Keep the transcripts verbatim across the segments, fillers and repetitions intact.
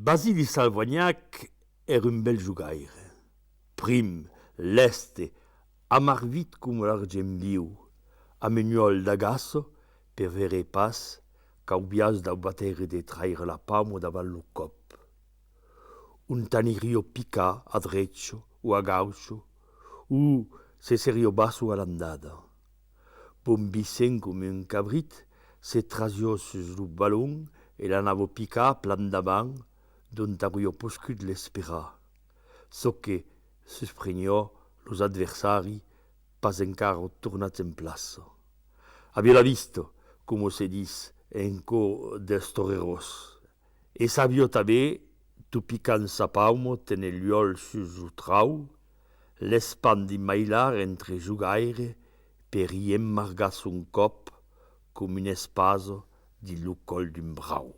Basili Salvanhac èra un bèl jogaire. Prim, lèste, amarvit coma l'argent viu, amb un uòl d'agaça per veire pas quau biais dau batèire de traire la pauma davant lo còp. Ont aniriá picar, a drecha o a gaucha, o se seriá bassa a l'andada. Bombissent coma un cabrit, se trasiá sus lo balon e l'anava picar plan davant, d'ont auriá poscut l'esperar, çò que suspreniá los adversaris pas encara tornats en plaça. Aviá la vista, coma se ditz en cò dels toreròs. E sabiá tanben, tot picant sa pauma, téner l'uòl sus lo trauc, l'espandi mai larg entre jogaires per i emmargar son còp coma una espasa dins lo còl d'un brau.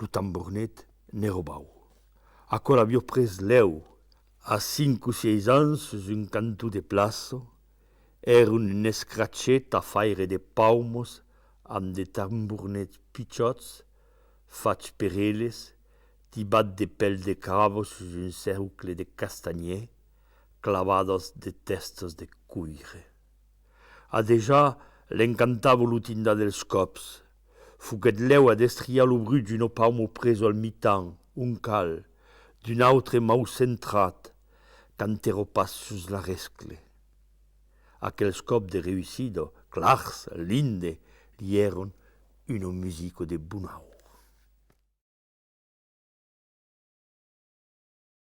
Lo tambornet n'èra bau. Aquò l'aviá pres lèu, a cinc o sièis ans, sus un canton de plaça, èran un escrachet a faire de paumas amb de tambornets pichòts fach per eles, tibat de pèl de craba sus un cercle de castanhièr clavadas de tèstas de coire. A dejà l'encantava lo tindar dels còps. Foguèt lèu a destriar lo brut d'una pauma presa al mitan, ont cal, d'un autre mau centrat, quand èra pas sus la rescle. Aquels còps de reüssida, clars, linde, li èran una musica de bonau.